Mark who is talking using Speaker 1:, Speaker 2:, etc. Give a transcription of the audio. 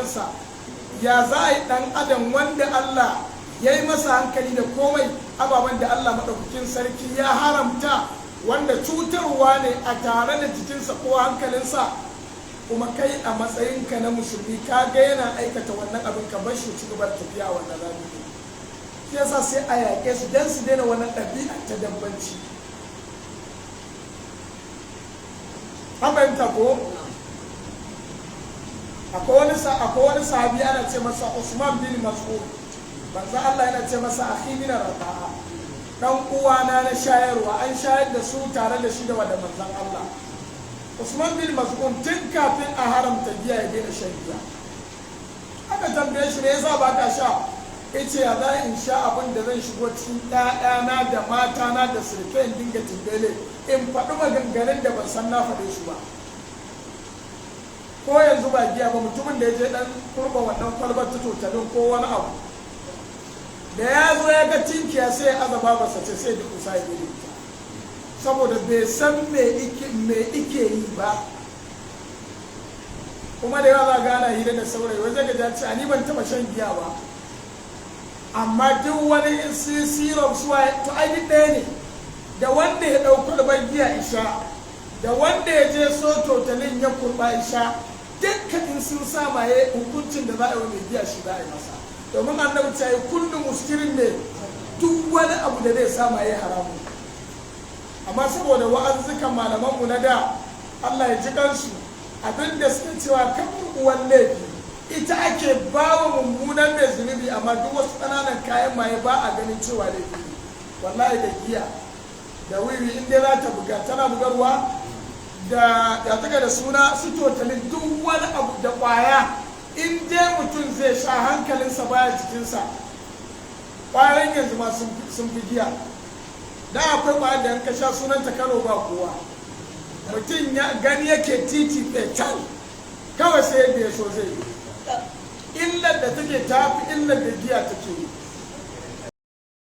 Speaker 1: kansa, ya za a yi ɗan adam wanda Allah ya yi masa hankali da komai, ababen da Allah maɗaukakin sarki ya haramta wanda cutarwa ne a tare da jikinsa ko hankalinsa, kuma kai a matsayinka na musulmi ka ga yana aikata wannan abin, ka bar shi ci gaba da tafiya a wannan rami? Shi yasa sai a yaƙe su don su daina wannan ɗabi'a ta dabbanci. An fahimta ko? Akwai wani sahabi ana ce masa Usman bin Mas'ud. Manzo Allah yana ce masa akhi min rafa'a, dan uwana na shayarwa. An shayar da su tare da shi da wanda manzon Allah. Usman bin Mas'ud tun kafin a haramta giya ya daina shan giya. Aka tambaye shi, me yasa ba ka sha? Yace, ya za in sha abin da zan shigo cikin ƴaƴana da matana da sirfe in dinga timbele, in faɗi maganganun da ban san na faɗe su ba? Ko yanzu ba giya ba, mutumin da ya je dan kurba wannan kwalbar ta totalin ko wani abu, da ya zo ya ga tinkiya sai ya aza babarsa ce, sai duk kusa ya ita, saboda bai san me ike yi ba. Kuma da yawa za ga ana hira da saurayi, wai zai ga ce, ni ban taba shan giya ba, amma duk wani syrup suwa to ai duk ɗaya ne. Da wanda ya ɗau kwalbar giya isha, da wanda ya je so totalin ya kurba isha, dukkan in sun sa maye, hukuncin da za a yi wa mai giya shi za a yi masa, domin annabi ta yi kullu muskirin ne, duk wani abu da zai sa maye haramu. Amma saboda wa'azzukan malamanmu na da, Allah ya ji kansu, abinda suka cewa kamar uwan laifi ita ake ba wa mummunan mai zunubi, amma duk wasu ƙananan kayan maye ba a ganin cewa laifi ne. Wallahi da giya da wiwi, in dai za ta buga, tana bugarwa, da ya taka da suna su totalin, duk wani abu da kwaya, in dai mutum zai sha hankalinsa baya jikinsa. Kwayoyin yanzu ma sun fi giya da. Akwai kwayar da ka sha sunanta Kano ba kowa. Mutum ya gani yake titi fetal, kawai sai yadda ya so zai yi. Illar da take tafi illar da giya take yi.